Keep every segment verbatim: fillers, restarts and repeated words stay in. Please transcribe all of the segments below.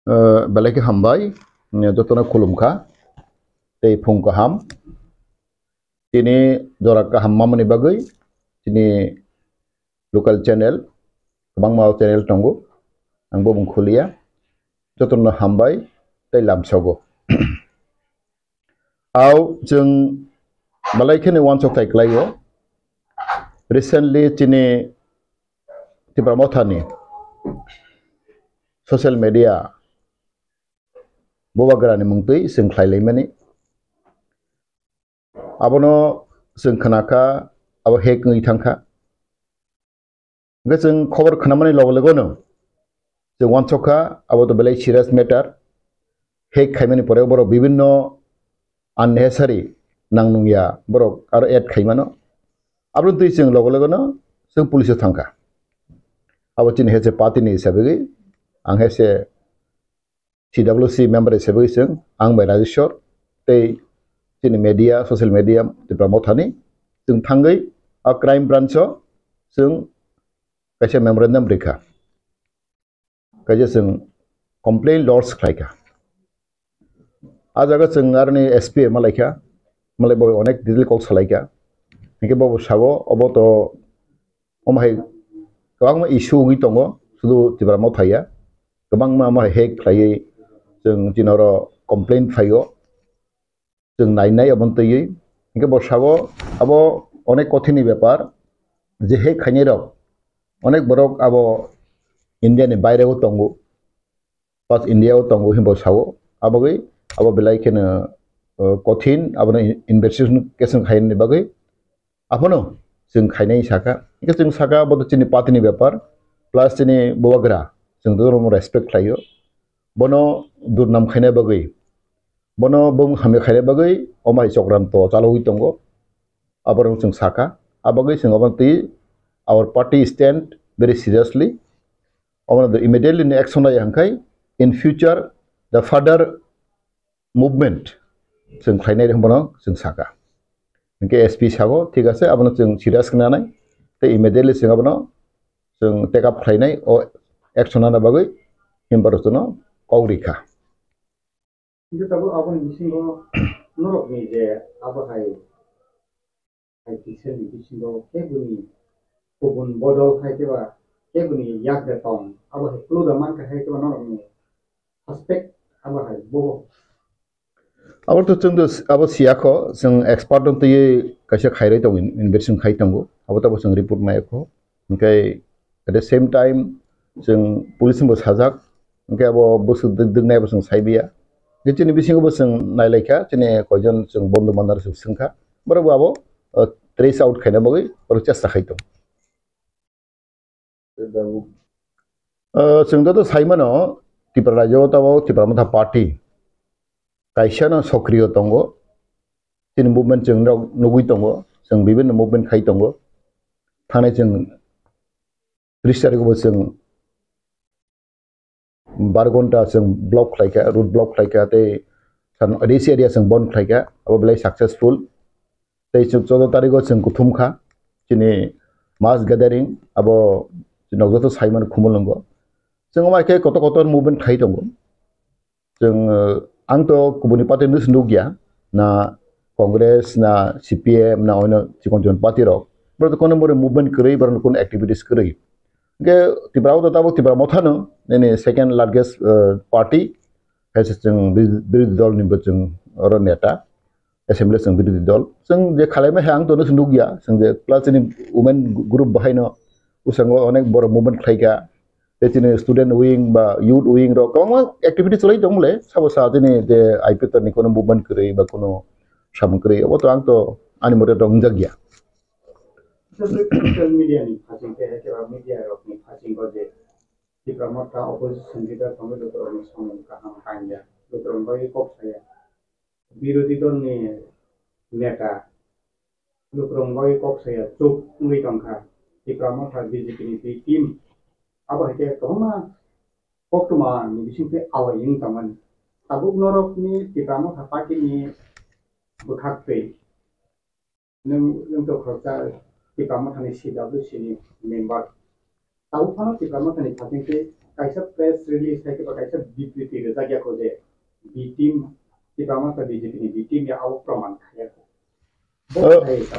Eh, belai khe hambai, eh, jotono khulumkha, tei phung kaham. Tini jora kaham mamani bagwi, tini local channel, kwbangma channel tongo, ang bo mung khuliya. Jotono hambai tei lamsogo. Au chwng belai kheno uansuk thai kwlaio. Recently chini Tipra Mothani social media bubagrani mungtwi chwng khlai laimani. Abono chwng khnakha, abo hack wngwi thangkha. Hwnkhe chwng khobor khnamani logo logono chwng uansukha, abo to belai serious matter. Hack khaimani pore borok bibinno unnecessary nang nungya borok aro add khaimano. Aboni twi chwng logo logono chwng police o thangkha. Abo chini hese party ni hisabwi, ang hese C W C member hisabwi chwng, ang bai Rajeshwar tei chini media, social media Tipra Mothani chwng thangwi a crime branch o chwng kaisa memorandum rikha, kaisa chwng complaint lodge khlaikha. A jaga chwng aroni S P malaikha, malai bo onek detail kok salaikha. Hinkhe bo sabo obo to omo hai kwbangma issue wngwi tongo, sudu Tipra Motha ya, kwbangma omo hai hack khlaiwi chwng chini oro complaint phaio, chwng nainai aboni twiwi. Hinkhe bo sabo abo onek kothini bepar, je hack khainai rok onek borok abo India ni baire o tongo, pas India o tongo hinbo sao, abogwi abo belai kheno, uh, kothin, abono in-, investigation khainani bagwi. Abono chwng khainai saka, hwnkhe chwng saka, bo to chini party ni bepar, plus chini bubagra, chwng to respect khlaio, bono durnam khaina bagwi, bono bung hamya khaina bagwi, omai chokranto chalogwi tongo, aborok chwng saka, abogwi chwng obo twi, our party stand very seriously, obono the immediately ni action nai hwnkhai, in future the further movement chwng khlainai rw bono chwng saka. Hinkhe S P sabo, thik ase, abono chwng serious khe nanai, tei immediately chwng abono chwng take up khlainai, o action nana bagwi himba rw chwngno kok rikha. Hinkhe tabuk aboni bisingo norokni je abo hai, hai kisa ni bisingo keboni kubun bodol hai keba keboni yak de tong, abo hai clue da mankha hai keba norokni suspect abo hai bobo. Abo to chwng do abo siyakho, chwng expert no twiwi kaisa khairwi tongo, in-, investigation khai tongo, abo to abo chwng report naikho. Hinkhe at the same time chwng police ni bo sajak, hinkhe abo bwswk dwk-, dwknai abo chwng saibiya. Hinkhe chini bisingo bo chwng nailaikha, chini koijon chwng bondhu bandar chwng swngkha, borok bo abo, uh, trace out khaina bagwi borok chesta khai tongo. Uh, chwng joto saimano Tripura rajyo o tabuk Tipra Motha Party kaisa no sokriyo tongo, chini movement chwng rok nugwi tongo, chwng bibinno movement khai tongo, thanai chwng tris tarikh bo chwng bar ghonta chwng block khlaikha, road block khlaikha, tei san-, rest area chwng bon khlaikha, abo belai successful. Tei chwng choudo tarikh o chwng kuthum kha, chini mass gathering, abo chwng joto saimano Khumulwngo. Chwng omo hai khe kotor kotor movement khai tongo. Chwng, uh, ang to kubuni party no se nukya, na Congress, na C P M, na oino chikon chikon party rok. Borok to kono boro movement kwrwi, borok kono activities kwrwi. Hwnkhe Tripura o to tabuk Tipra Motha no, nini second largest, uh, party, hai se chwng bid-, birodhi dol ni bo chwng oro neta, assembly chwng birodhi dol. Chwng je khalaima hai ang to no se nukya, chwng je plus chini women group bahai no, bwskango onek borok movement khlaikha, tei chini student wing ba youth wing rok kwbangma activity chwlai tong mole, sabo sa chini je I P F T ni kono movement kwrwi ba kono samung kwrwi, obo to ang to ani mote to wngjak ya. Social media ni phasing tei hakhe ba media rok ni phasing bo je Tipra Motha opposition leader tongwi lukurokni samung kaham tangya, lukurokni bagwi kok saya. Birodhi dolni neta lukurokni bagwi kok saya chuk wngwi tongkha. Tipra Motha B J P ni twi team abo hai khe kwbangma koktwma ni bisingtwi awai wng tongmani. Tabuk norokni Tipra Motha party ni bwkhak twi nwng, nwng to khoroksa Tipra Mothani C W C ni member. Tabuk phano Tipra Mothani phasing twi kaisa press release hai khe ba kaisa bibriti rijak ya kho je B team, Tipra Motha B J P ni B team ya abo proman khaiya kho. Bo Oh. Khai sa.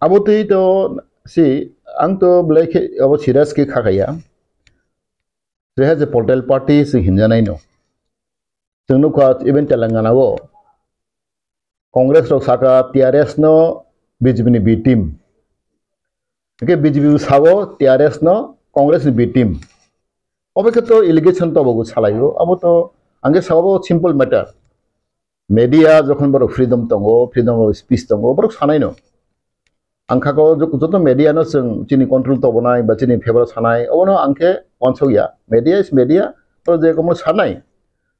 Abo twi to si ang to belai khe abo serious khe kha khaiya. Jeha je political party se hinjanai no. Chwng nukha even Telangana o Congress rok saka T R S no B J P ni B team. Hingke B J P bo sago T R S no Congress ni B team. Obo khe to allegation to bo salaio. Abo to angke sabo simple matter. Media jokhon borok freedom tongo, freedom of speech tongo, borok sanai no. Ang kha ko jo-, joto media no chwng chini control tobonai ba chini favor sanai, obono ang khe wansok ya. Media is media, to je komo sanai.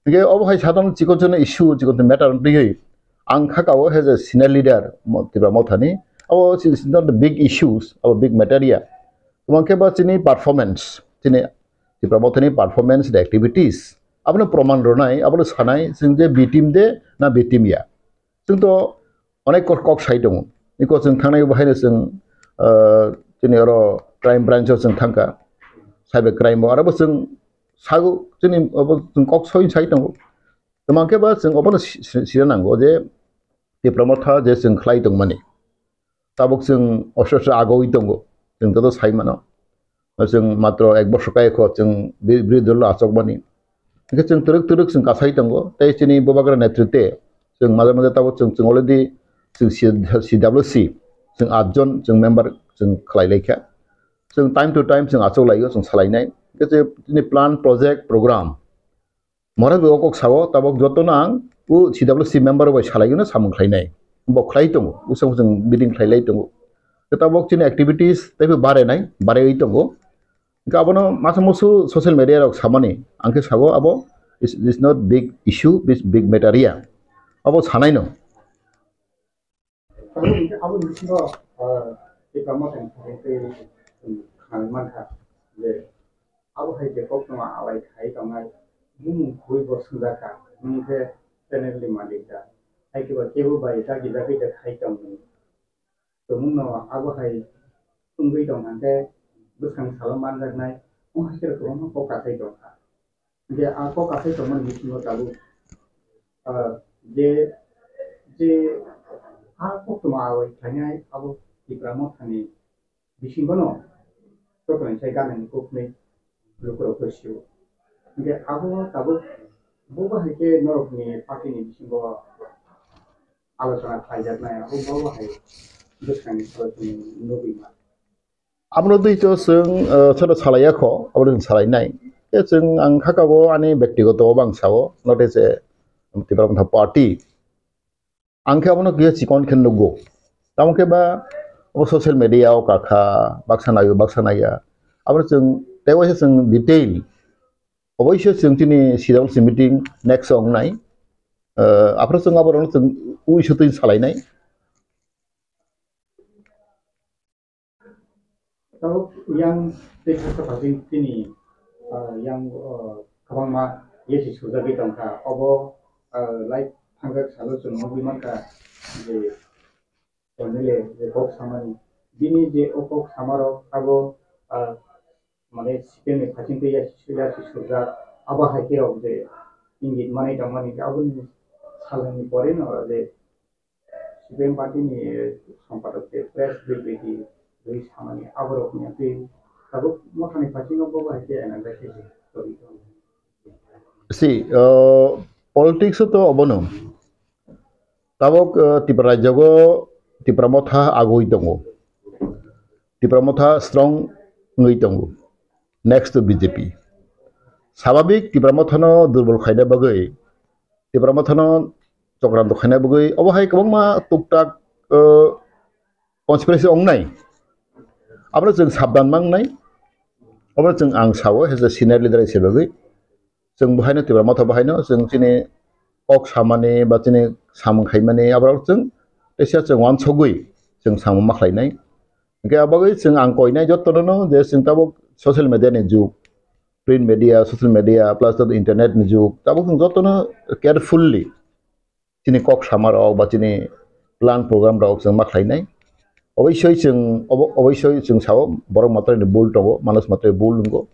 Hingke obo hai sadon chikon chikon issue, chikon matter twiwi. Ang kha ka o as a senior leader mo-, Tipra Mothani. Abo is not the big issues, abo big matter ya. Tamo khe ba chini performance, chini Tipra Mothani performance, the activities. Abono proman rwnai, abono sanai, chwng je B team de na B team ya. Chwng to onek kok, kok sai tongo. Iko chwng thangnai bo haino chwng, ah, chini oro crime branch o chwng thangkha. Cyber crime o aro bo chwng sago chini obo chwng kok soi sai tongo. Tamo khe ba chwng obono si-, si-, sina nango je Tipra Motha je chwng khlai tongmani. Tabuk chwng oso oso agoi tongo. Chwng joto sai mano. Chwng matro ek bosor kaya kho chwng bi-, birodhi dolo achokmani. Hingke chwng twrwk twrwk chwng kasai tongo. Tei chini Bubagra netritwe chwng maja maja tabuk chwng, chwng already chwng C-, C W C chwng atjon chwng member chwng khlai laikha. Chwng time to time chwng achuk laio, chwng salainai. Hingke chini plan, project, program. Mora bo kok sao, tabuk joto no ang o C W C member bai salai no samung khlai nai. Bo khlai tongo, usang usang meeting khlai lai tongo. Tabuk chini activities tei bo bare nai, bare oi tongo. Hingke abono masa musu social media rok samani, ang khe sao abo is, is not big issue, big, big matter ya. Abo sanai no. Abo ni bisingo, ah, Tipra Motha ni thani tei, um, khnai mankha je abo hai je koktwma alai khai tongnai, bumung khugui bo swngjak kha, nwng khe channel ni malik da, hai khe ba kebo bai dagi dagi da khai tongmung. Tongmung no abo hai wngwi tong kha khe bwskang salo manjaknai, wng hai khe kwbangma kok kasai tong kha. Hingke a kok asai tongmani bisingo tabuk, ah, je, je a koktwma awai khlainai abo Tipra Mothani bisingono jotono sai ganani koknwi lukurok sio. Hingke abo tabuk bo bahai khe norokni party ni bisingo alochona khlaijaknai, abo bo bahai bwskangni salo chwng nugwi mano. Abono twi to chwng, eh, sono salai ya kho, abono chwng salai nai. Tei chwng ang kha kabo ani bektigoto bang sao, not as a Tipra Motha party. Ang khe abono kisa chikon khe nugo. Tamo khe ba o social media o kakha, baksa naio, baksa naiya. Abono chwng tei waisa chwng detail. Oboisyo chwng chini C W C meeting next o wngnai. Eh, aphuru chwng abono chwng uisu twi salainai. Tabuk yang tei hakhe phaising chini, ah, yang, ah, kwbangma yasi sujagwi tongkha. Obo, ah, live thangkha salo chwng nugwi mankha je Cornelia je kok samani. Bini je o kok samarok abo, ah, mane C P M ni phaising twi yasi, yasi sujak. Abo hai khe rok je ingit manwi tongmani aboni salni pore no je C P M party ni sompadak tei press bibriti rwi samani aborok ni twi tabuk Mothani phaising o bobo hai khe N R I khe tongwi tongo. Si, uh, politics o to obono. Tabuk, uh, Tipra rajyo o Tipra Motha agoi tongo. Tipra Motha strong wngwi tongo. Next to B J P. Swabhabik Tipra Motha no durbol khaina bagwi Tipra Mothano chokranto khaina bagwi obo hai kwbangma tuktak, uh, conspiracy wngnai. Abono chwng sabdan mangnai. Obo chwng ang sao, as a senior leader hisabe bagwi. Chwng bo haino Tipra Motha bo haino chwng chini kok samani ba chini samung khaimani aborok chwng teisa chwng uansugwi chwng samung ma khlainai. Hingke abagwi chwng ang koinai jotono no je chwng tabuk social media ni jug, print media, social media, plus joto internet ni jug, tabuk chwng jotono carefully chini kok sama rok ba chini plan program rok chwng ma khlainai. Oboisoi chwng, obo-, oboisoi chwng sao borok matrai ni bul tongo, manush matrai bul wngo.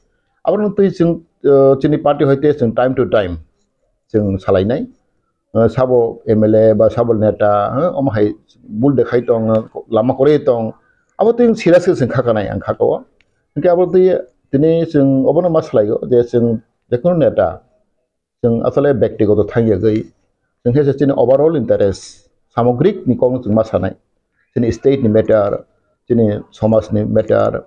Abono twi chwng, uh, chini party hoite chwng time to time chwng salainai. Uh, sabo M L A ba sabo neta, uh, omo hai bul dekhai tong, uh, lama kwrwi tong. Abo twi serious khe chwng kha kanai ang kha o. Hwnkhe abo twi tini chwng obono ma salaio je chwng jekono neta chwng asole byaktigoto thang yagwi, chwng khe se chini overall interest, samogrik ni kokno chwng ma sanai, chini state ni matter, chini somaj ni matter.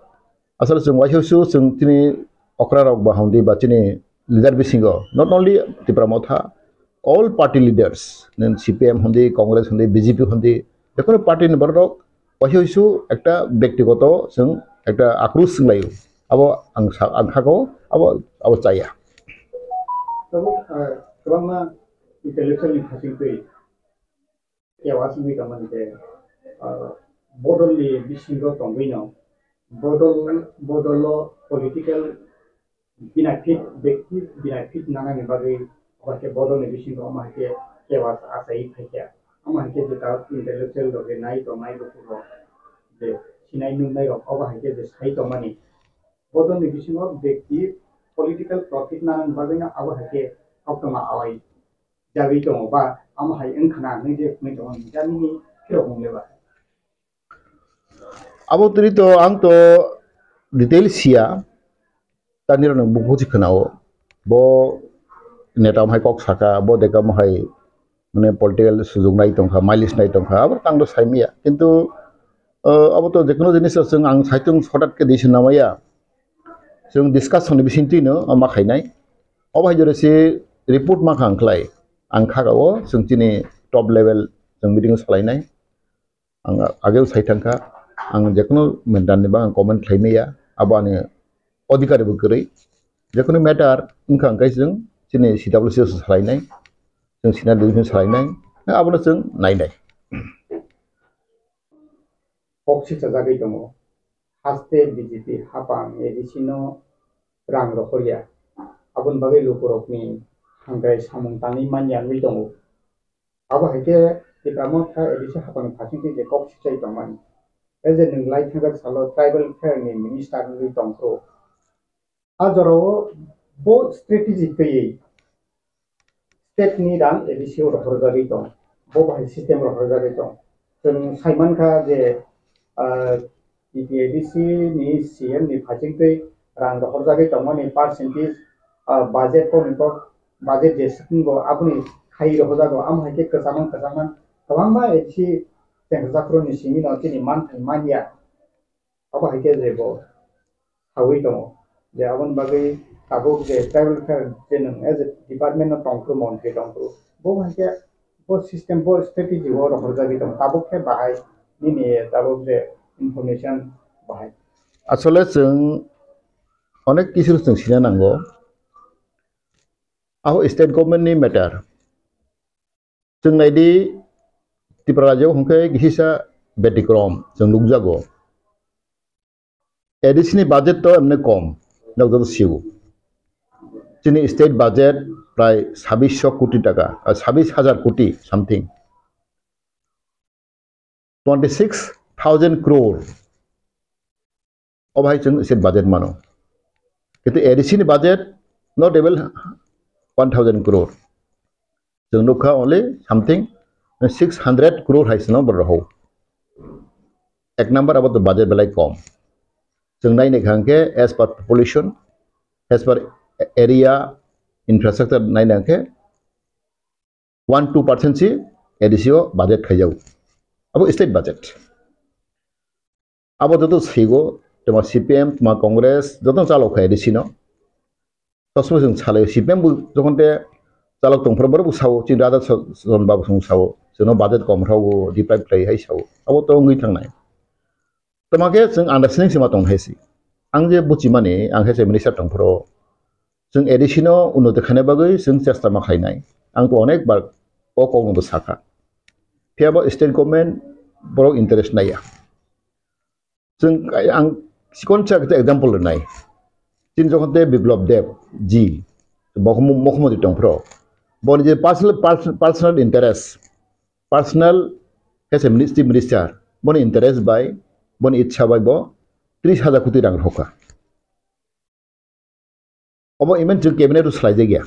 Asole chwng waisa su chwng chini okra rok ba hwnwi ba chini leader bisingo, not only Tipra Motha, all party leaders, nini C P M hwnwi, Congress hwnwi, B J P hwnwi, jekono party ni borok rok waisa su ekta byaktigoto chwng ekta akrus chwng laio. Abo ang sa-, ang kha o, abo, abo chaya. Tabuk, ah, kwbangma intellectual ni thasing twi kewa simi tongmani je, ah, bodol ni bisingo tongwi no, bodol, bodol o political benefit, bekti benefit nanani bagwi omo hai khe bodol ni bisingo omo hai khe kewa achai phaikha. Omo hai khe jeta intellectual rok je nai tongnai luku rok je sinai nuknai rok obo hai khe je sai tongmani. Bodol ni bisingo bekti political profit nanani bagwi no abo hai khe koktoma awai jagwi tongo ba omo hai wngkha na hinwi je hwnwi tongo, nini jani ni phirok wng le ba. Abo twi to ang to detail siya, ta nirok nang buku si khwnao, bo neta hai kok saka, bo deka hai mane political sujung nai tongkha, mileage nai tongkha, abo tang do saimiya. Kintu, uh, abo to jekono jinis chwng ang saitung sotat khe disi namaya, chwng discussion ni bising twi no ma khainai. Obo hai jore si report ma khang khlai, ang kha o chwng chini top level chwng meeting salainai. Ang ageo sai thangkha, ang jekono matter ni bagwi ang comment khlai maya, abo ani odhikar bo kwrwi. Jekono matter wngkha hwnkhe chwng chini C W C o salainai, chwng senior division salainai, abono chwng nainai. Kok sijajagwi tongo, haste B J P hapang A D C no rang rohorya, aboni bagwi lukurokni hamkrai samung tangwi manya wngwi tongo. Abo hai khe Tipra Motha A D C hapangni phasingtwi je kok sichai tongmani. E je nwng lai thangkha salo tribal affair ni minister wngwi tongphuru. A jorao bo strategy twiwi state ni rang A D C o rohorjagwi tong. Bo bahai system rohorjagwi tong. Chwng saimankha je, ah, T T A D C ni C M ni phasingtwi rang rohorjagwi tongmani percentage, ah, budget kokni kok, budget je swkwngo aboni khai rohorjago, amo hai khe kwchangma kwchangma kwbangma A D C chengsajakrokni simi no chini manthai manya. Abo hai khe je bo saui tongo je aboni bagwi tabuk je tribal welfare je nwng as a department no tongphuru, montri tongphuru, bo hai khe bo system, bo strategy o rohorjagwi tongo. Tabuk khe bahai nini tabuk je information bahai. Asole chwng onek kisu chwng sina nango. Abo state government ni matter. Chwng naidi Tripura rajyo hwnkhe kisa betikrom chwng nukjago. A D C ni budget to emne kom, nok joto sio. Chini state budget prai sabbish koti taka, ah, sabbish hajar koti something. Twenty six thousand crore. O bahai chwng state budget mano. Kintu A D C ni budget not even one thousand crore. Chwng nukha only something six hundred crore hai sino borok rok. Ek number abo to budget belai kom. Chwng nai naikha hwnkhe as per population, as per area, infrastructure nai naikhe one two percent si A D C o budget khaijago. Abo state budget. Abo joto swigo, toma C P M, toma Congress, joto chalok kha A D C no. Sosmo chwng salai, C P M bo jokhon te chalok tongphuru borok bo sao, chini Radha Ch-, Chondra Babu chwng sao, chwngno budget kom rwgo, deprive khlai hai sao. Abo to wngwi thangnai. Toma khe chwng understanding se ma tong hai se. Ang je buchimani, ang khe se minister tongphuru. Chwng A D C no unnoti khaina bagwi chwng chesta ma khlainai. Ang to onek bar o kokno bo sakha. Phiya bo state government borok interest naiya. Chwng ang chikon cha khe example rwnai. Chini jokhon te Biplab Deb ji, bo mukhyamantri tongphuru. Boni je personal, pers-, personal interest, personal as a minis-, chief minister, boni interest bai, boni ichha bai bo tris hajar koti rang rokha. Obo even chwng cabinet o swlaijakya.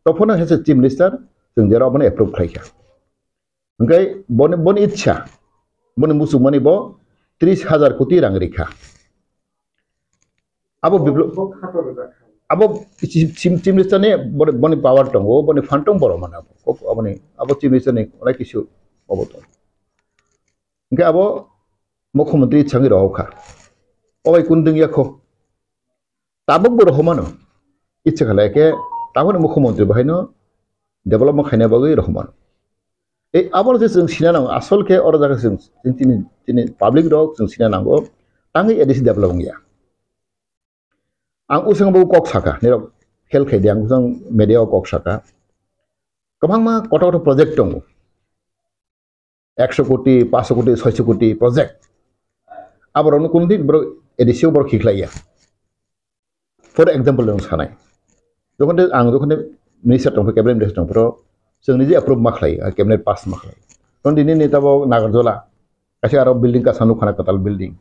Tongphano hese chief minister chwng jera obono approve khlaikha. Hwnkhe boni, boni itsa, boni muchungmani bo tris hajar koti rang rikha. Abo biplo-, abo chief, chief, chief minister ni boni, boni power tongo, boni fund tong borok mana abo. Kok aboni, abo chief minister ni onek kisu obo tong. Hwnkhe abo mukhyamantri itsa wngwi rohorkha. Obai kun dwngya kho. Tabuk bo rohormano. Itsa khala khe tabukni mukhyamantri bo haino development khaina bagwi rohormano. Ei abo je chwng sina nango, asol khe oro jaga chwng, chwng chini, chini public rok chwng sina nango, tangwi A D C develop wngya. Ang usang bo kok saka, nirok hel khai di, ang usang media o kok saka. Kwbangma kotor kotor project tongo. Ekso koti, paanch koti, soiso koti project. Aborokno kunu din borok A D C o borok khiklaiya. For example, nwng sanai. Jokhon de, ang jokhon de minister tongphuru, cabinet minister tongphuru, chwng niji approve ma khlai, ah, cabinet pass ma khlai. Tong dini ni tabo Nagarjola, kaisa aro building kasa nukhana kwtal building.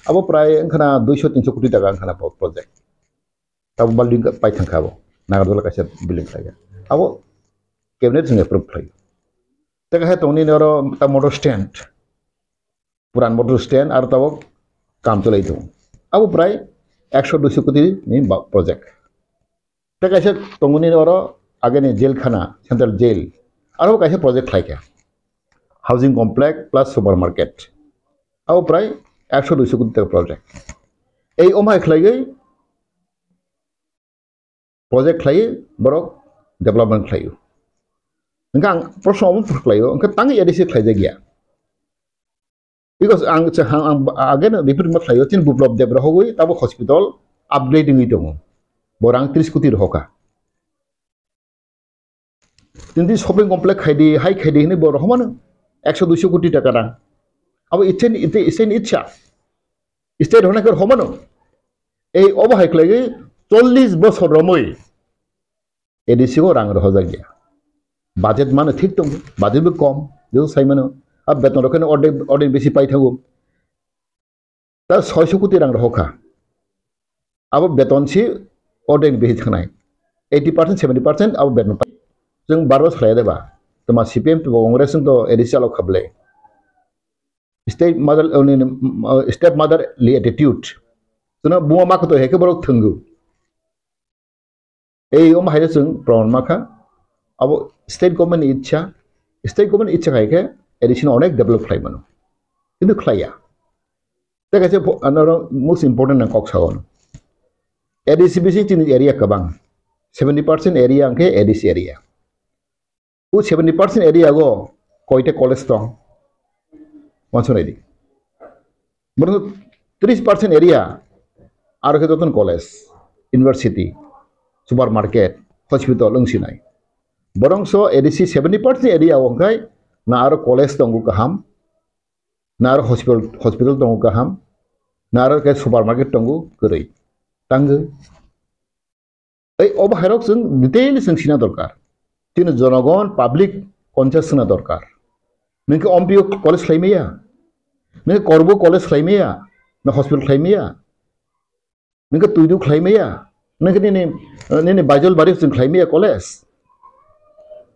Abo prai wngkhana duiso tinso koti taka wngkhana pro-, project. Tabo building pai thangkha abo. Nagarjola kaisa building khlaiya. Abo cabinet chwng approve khlai. Tei kaisa tongni oro ta motor stand. Puran motor stand aro tabok kam cholai tongo. Abo prai ekso duiso koti ni ba-, project. Tei kaisa tongoni oro ageni jail khana, central jail. Aro kaisa project khlaikha. Housing complex plus supermarket. Abo prai ekso duiso koti taka project. Ei omhai khlaiwi project khlaiwi borok development khlaio. Hwnkhe ang proshno obo phuru khlaio, hwnkhe tangwi A D C khlaijakya. Because ang, ang, ang again repeat ma khlaio, chini Biplab Deb rohogwi tabuk hospital upgrade wngwi tongo. Bo rang tris koti rohokha. Tini shopping complex khaidi, hai khaidi hinwi bo rohormano ekso duiso koti taka rang. Abo itsen, itse, itsen itsa. State hwnai khe rohormano. Ei obo hai khlaiwi chollish bosor romwi A D C o rang rohorjakya. Budget mano thik tongo, budget bo kom, jesa sai mano. A beton rok khe ordek, ordek besi pai thango. Ta soiso koti rang rohorkha. Abo beton si ordek besi thangnai. Eighty percent, seventy percent abo beton pai. Chwng bar bar salai deba. Toma C P M to Congress to A D C alok khable. State mother, uh, ni, ni, uh, step motherly attitude. Chwngno buma ma kwtwi hai khe borok thwngo. Ei omo hai chwng proman ma kha. Abo state government ni itsa, state government itsa khai khe A D C no onek develop khlai mano. Kintu khlaiya. Tei kaisa pho-, ano most important nang kok sao. A D C bising chini area kwbang. Seventy percent area hwnkhe A D C area. O seventy percent area o koita college tong? Wansuk nai di. Borok tris percent area aro khe jotono college, university, supermarket, hospital wng sinai. Borok so A D C seventy percent area o hwnkhe na aro college tongo kaham, na aro hospital, hospital tongo kaham, na aro khe supermarket tongo kwrwi. Tangwi. Ei obo hairok chwng detail chwng sina dorkar. Chini jonogon public conscious wngna dorkar. Nwng khe Ompi o college khlai maya? Nwng khe Korbo college khlai maya? Na hospital khlai maya? Nwng khe Tuidu khlai maya? Nwng khe nini, nini Baijalbari chwng khlai maya college?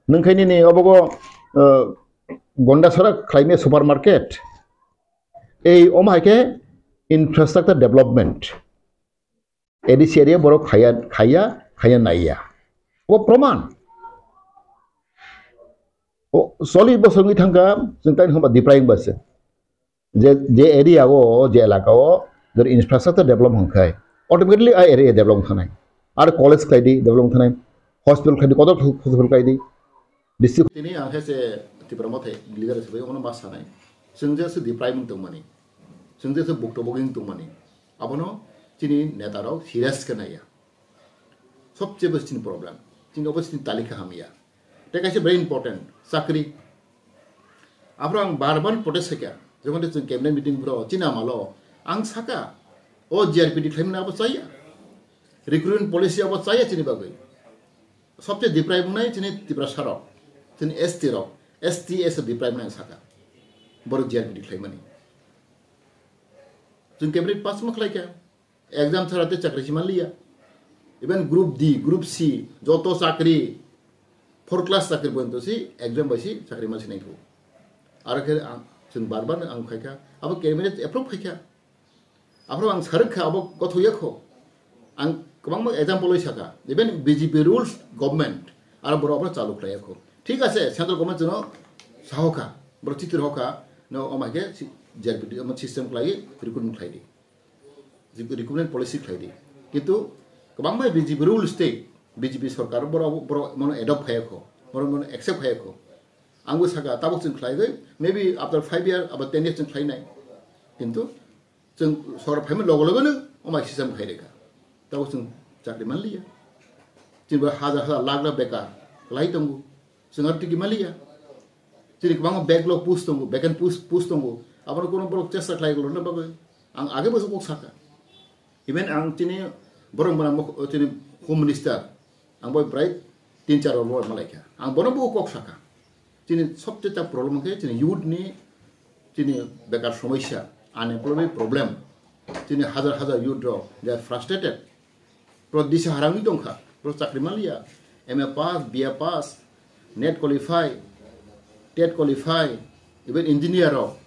Nwng khe nini obogo, uh, Gondasara khlai maya supermarket? Ei omo hai khe infrastructure development. A D C area borok khaya, khaya, khaya naiya. O proman. O chollish bosor wngwi thangkha, chwng tani hwnba Diprai wngba se. Je, je area o, je elaka o, jor infrastructure develop hwnkhai, automatically a area develop thangkhnai. Ar college khlai di, develop thangkhnai. Hospital khlai di, kotor hospital khlai di. District. Tini ang khe se Tipra Motha leader se bai, omono ma sanai. Chwng je se Diprai wng tongmani. Chwng je se bukto boging tongmani. Abono chini neta rok serious khe naiya. Sobse bo chini problem. Chini obo chini talika hamya. Tei kaisa very important, chakri. Aphuru ang bar bar protest khaikha. Jokhon chwng cabinet meeting bro chini amalo ang saka, o G R P D khlaimani abo chaya. Recruitment policy abo chaya chini bagwi. Sobse Diprai wngnai chini Tiprasa rok, chini S T rok, S T S Diprai wngnai saka. Borok G R P D khlaimani. Chwng cabinet pass ma khlaikha. Exam chara tei chakri si manliya. Even group D, group C, joto chakri, four class chakri porjonto si exam bai si chakri ma sinai kho. Aro khe ang, chwng bar bar ang khai kha, abo cabinet approve khai kha. Aphuru ang sarwk kha, abo gotho ya kho. Ang kwbangma example oi sakha, even B J P rules government, aro borok abo chalu khlai ya kho. Thik ase, central government chwngno sahokha, borok chitir hokha, no, omo hai khe si-, J R P T omo system khlai, recruitment khlai di. Recruitment policy khlai di. Kintu kwbangma B J P rule state, B J P sarkar borok, borok mono adopt khai ya kho, borok mono accept khai ya kho. Ang bo sakha, tabuk chwng khlai gwi, maybe after five year, abo ten years chwng khlai nai. Kintu chwng sor phaima logo logo no omo hai system khai rikha. Tabuk chwng chakri man liya. Chini bo hajar hajar lakh lakh bekar kwlai tongo. Chwng aro tiki man liya. Chini kwbangma backlog post tongo, vacant post, post tongo. Abono kono borok chesta khlai lorna bagwi. Ang age bo kok sakha. Even ang chini borok mwnang mok-, chini Home Minister, ang bo bwrai tin char rok bo malaikha. Ang bono bo kok sakha. Chini sobche ta problem khe chini youth ni chini bekar somosya, unemployment problem. Chini hajar hajar youth rok, they are frustrated. Pro disa harangwi tongkha, pro chakri manliya. M A pass, B A pass, NET qualify, TET qualify, even engineer rok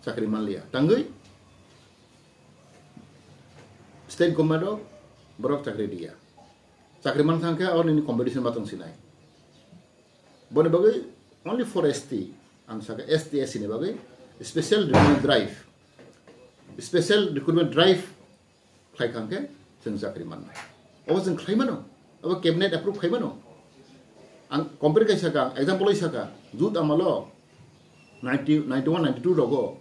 chakri manliya. Tangwi state government o borok chakri diya. Chakri man thang khe abo nini competition ma tong sinai. Boni bagwi only for S T, ang saka S T S C ni bagwi special recruitment drive, special recruitment drive khlai kha khe chwng chakri mannai. Obo chwng khlai mano, obo cabinet approve khai mano. Ang compare khai saka, ang example oi saka, jut amalo ninety, ninety one, ninety two rogo,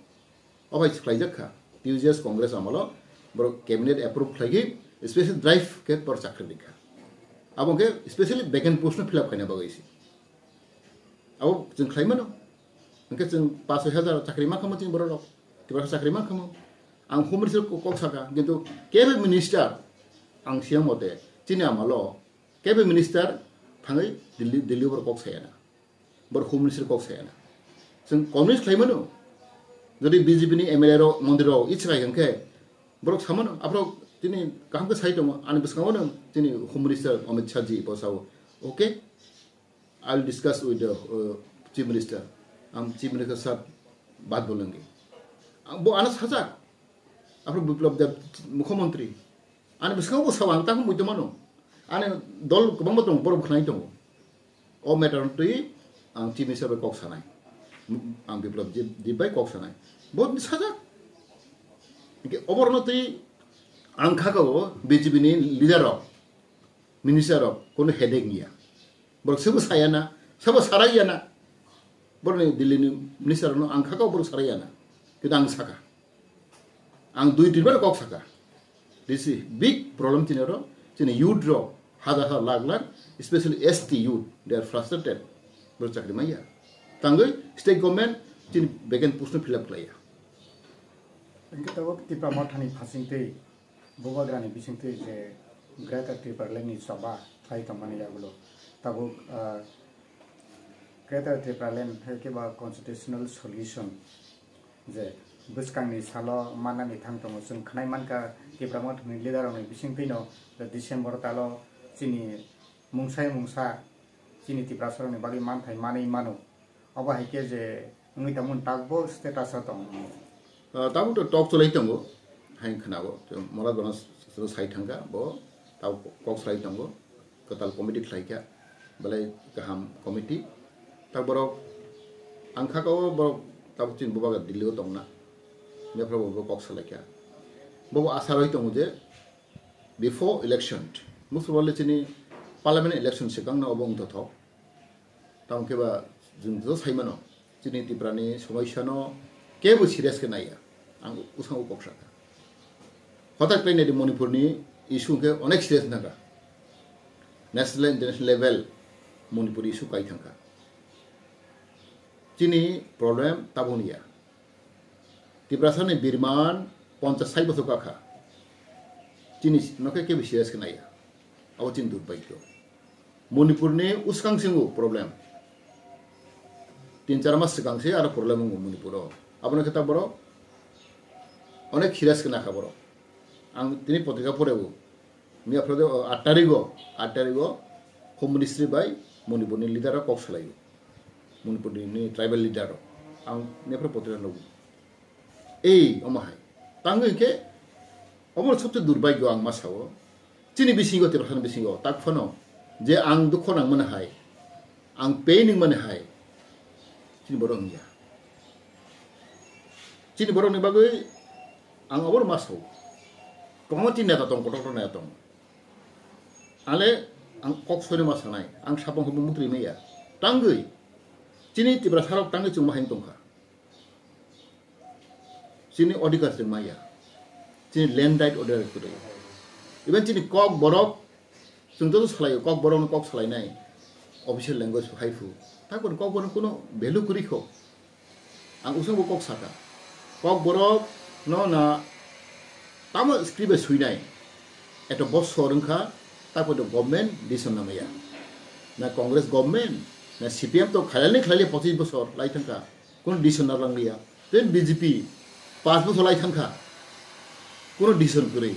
obo hai khlaijak kha, T U J S Congress amalo borok cabinet approve khlaigwi special drive khe borok chakri rikha. Abo khe specially vacant post no fill up khaina bagwi se. Abo chwng khlai mano. Hwnkhe chwng paanch soi hajar chakri mankha mo chini borok rok. Tiprasa chakri mankha mo. Ang Home Minister ko kok saka, kintu kebo minister ang siyang mote chini amalo kebo minister thangwi Delhi, Delhi borok kok sayana. Borok Home Minister kok sayana. Chwng convince khlai mano. Jodi B J P ni M L A rok, montri rok ichra hwnkhe borok samano. Aphro chini kaham khe sai tongo. Ani bwskango nang chini Home Minister Amit Shah ji bo sao. Okay, I will discuss with the uh, Chief Minister. Ang Chief Minister sir baat bolengi. Ang bo ano sajak. Aphro Biplab Deb Mukhyamantri. Ani bwskango bo sao ang tamo muitu mano. Ani dol kwbangma tongo, borok khwnai tongo. O matter twi ang Chief Minister bai kok sanai. Ang Biplab Deb, Deb bai kok sanai. Bo sajak. Hwnkhe oborno twi ang khaka o B J P ni leader rok, minister rok, kono headache niya. Borok sebo sayana, sebo saraiyana. Borokni Delhi ni minister no ang khaka borok saraiyana. Kintu ang saka. Ang dui tin bar kok saka. This is big problem chini oro. Chini youth rok hajar hajar lakh lakh, especially S T youth, they are frustrated. Borok chakri maya. Tangwi state government chini vacant post no fill up khlaiya. Hwnkhe tabuk Tipra Mothani phasing twi Bubagrani bisingtwi je Greater Tipraland ni choba khlai tongmani yagulo tabuk, ah, Greater Tipraland hai khe ba constitutional solution je bwskangni salo mannani thang tongo. Chwng khwnai mankha Tipra Mothani leader rokni bisingtwino December talo chini mungsai mungsa chini Tiprasa rokni bagwi manthai manwi mano. Obo hai khe je wngwi tongmani takbo status o tong. Ah, tabuk to talk cholai tongo, hai khwnao. Mola gana sai thangkha, bo tabuk kok salai tongo, kwtal committee khlaikha, belai kaham committee. Tak borok ang khaka o borok tabuk chini bubagra Delhi o tongna, bepra bo kok salaikha. Bo asa roi tongo je before election, musulwale chini parliament election swkangno obo wngthothok. Tamo khe ba chwng joto sai mano, chini Tiprani somosyano kebo serious khe naiya. Ang bwskango kok sakha. Hotak khe naidi Manipurni issue khe onek serious nangkha. National, international level Manipur issue kai thangkha. Chini problem taboni ya. Tiprasani birman ponchas sai bosor kakha. Chini nokhe kebo serious khe naiya. Abo chini durbhagyo. Manipurni uskang singo problem. Tin char mas swkang se aro problem wngo Manipuro. Abono khe ta borok onek serious khe nakha borok. Ang tini potrika porebo. Miya phro de, o, aat tarigo, aat tarigo Home Ministry bai Manipurni leader rok kok salaio. Manipurni tribal leader rok. Ang miya phro potrika nugo. Ei, omo hai. Tangwi khe, omo sobse durbagyo ang ma sao. Chini bisingo, Tiprasani bisingo, tak phano je ang dukho nang mani hai, ang pain wng mani hai, chini borok wngya. Chini borokni bagwi ang obono ma sao. Kwbangma chini neta tong, kotor kotor neta tong. Ale ang kok soino ma sanai, ang sapang hopung mukri maya. Tangwi, chini Tiprasa rok tangwi chwng ma hai tongkha. Chini odhikar chwng maya. Chini land right order kwrwi. Even chini kok borok, chwng joto salaio, kok borokno kok salainai. Official language hai phu. Takoni kok borok kuno value kwrwi kho. Ang usungbo kok saka. Kok borok no na tamo script bai suinai. Eto bosor wngkha, takoni government decision namaya. Na Congress government, na C P M to khailani khailai pochis bosor lai thangkha. Kuno decision narwk liya. Then B J P pas bosor lai thangkha. Kuno decision kwrwi.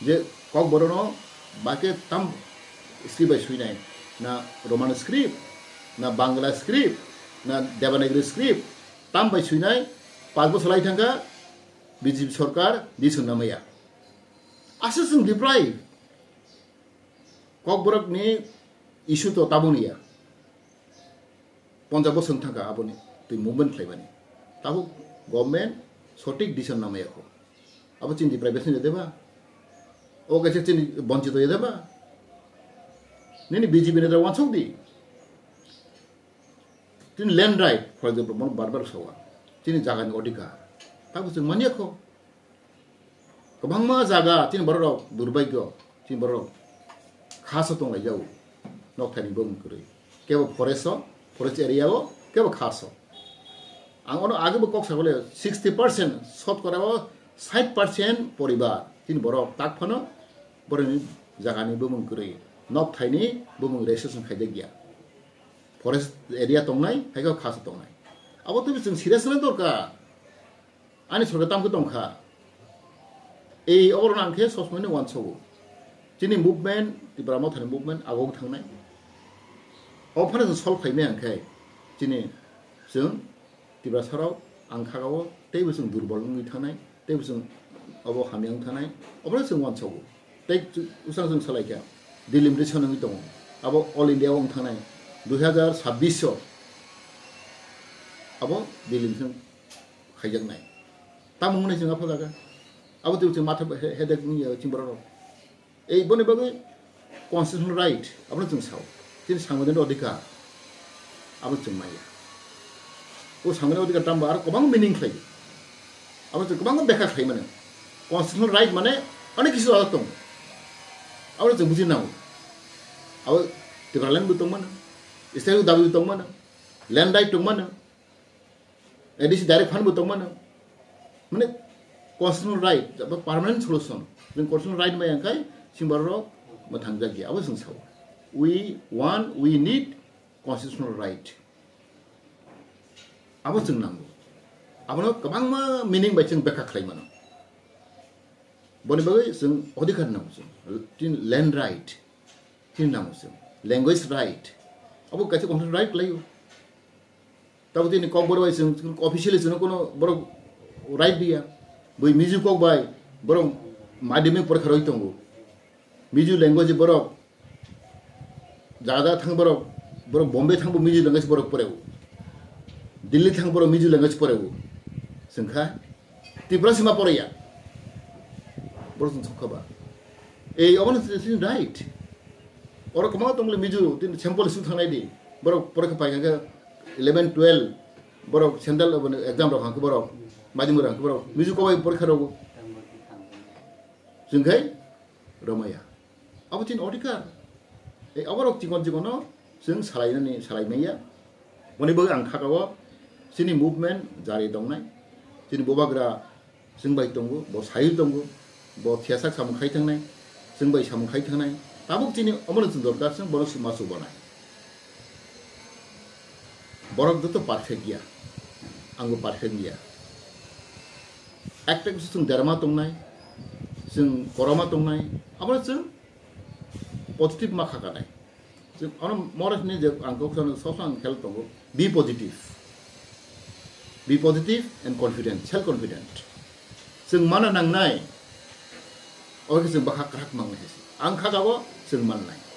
Je kok borokno bake tam script bai suinai. Na Roman script, na Bangla script, na Devanagari script, tam bai suinai, pas bosor lai thangkha B J P sorkar decision namaya. Aswk chwng deprive. Kokborokni issue to tabuk niya. Ponjabo swng thangkha aboni twi movement khlaimani. Tabuk government sothik decision namaya kho. Abo chini deprivation ya deba? O kaisa chini bonchito ya deba? Nini B J P ni dara wansuk di. Chini land right, for example, bono bar bar sawa. Chini jagani odhikar. Tabuk chwng manya kho. Kwbangma jaga chini borok rok durbagyo, chini borok rok khaso tonglaijao, nokthaini bumung kwrwi. Kebo forest o, forest area o, kebo khaso. Ang ono agebo kok sagole, sixty percent, sotkora o sait percent poribar chini borok tak phano borokni jagani bumung kwrwi, nokthaini bumung registration khaijakya. Forest area tongnai, hai khe khaso tongnai. Abo twi chwng serious wngna dorkar. Ani sorkar tamkhe tongkha. Ei oborok ang khe sosmani wansogo. Chini movement, Tipra Mothani movement agok thangnai. O phano chwng solve khaimai ang khe chini chwng Tiprasarok ang khagao teibo chwng durbol wngwi thangnai, teibo chwng obo hamya wng thangnai, obono chwng wansogo. Tei chwng, usang chwng salaikha, delimitation wngwi tongo. Abo All India o wng thangnai, dui hazar sabbish o abo delimitation khaijaknai. Tamo hwnwi chwng apha jaga. Abo tei chwng matha he-, headache wngya chwng borok rok. Ei boni bagwi constitutional right, abono chwng sao. Chini sangbidhanni odhikar, abo chwng maya. O sangbidhanni odhikar tamo aro kwbang meaning khlai. Abo chwng kwbangma bekha khlai mano. Constitutional right mane onek kisu alak tongo. Abo chwng buji nango. Abo Tipraland bo tongmano, state dabi bo tongmano, land right tongmano, A D C direct fund bo tongmano. Mane constitutional right, abo permanent solution. Chwng constitutional right maya khai, chwng borok rok mwthangjakya. Abo chwng sao. We want, we need constitutional right. Abo chwng nango. Abono kwbangma meaning bai chwng bekha khlai mano. Boni bagwi chwng odhikar nango chwng. Chini land right. Chini nango chwng. Language right. Abo kaisa constitutional right khlaio. Tabuk tini kokborok bai chwng officially chwngno kono borok right diya. Bui Mizo kok bai borok madhyamik porikha rwi tongo. Mizo language borok jaga jaga thang borok, borok Bombay thang bo Mizo language borok poreo. Delhi thang borok Mizo language poreo. Chwngkha Tiprasa ma poraiya. Borok chwng sokha ba. Ei obono chini right. Oro kwbangma tongmani Mizo, tini sample su thangnai di. Borok porikha paikha khe eleven, twelve, borok central, obono exam rok hangkhe borok, madhyamik rok hangkhe borok, Mizo kobai porikha rogo. Chwng khai romaya. Abo chini odhikar. Ei aborok chikon chikono chwng salainani, salaimaya. Boni bagwi ang khakao chini movement jari tongnai. Chini bubagra chwng bai tongo, bo saiwi tongo, bo thiyasak samung khai thangnai, chwng bai samung khai thangnai. Tabuk chini omono chwng dorkar, chwng bono chwng ma chubanai. Borok joto perfect ya, angbo perfect ya. Ekta kisa chwng derma tongnai, Chwng koroma tongnai, abo chwng positive ma khakanai. Chwng ano more ni je ang kok sob sob ang khel tongo, be positive. Be positive and confident, self confident. Chwng mana nangnai, oke chwng bakha krak mangnai hai se. Ang khakabo chwng mannai.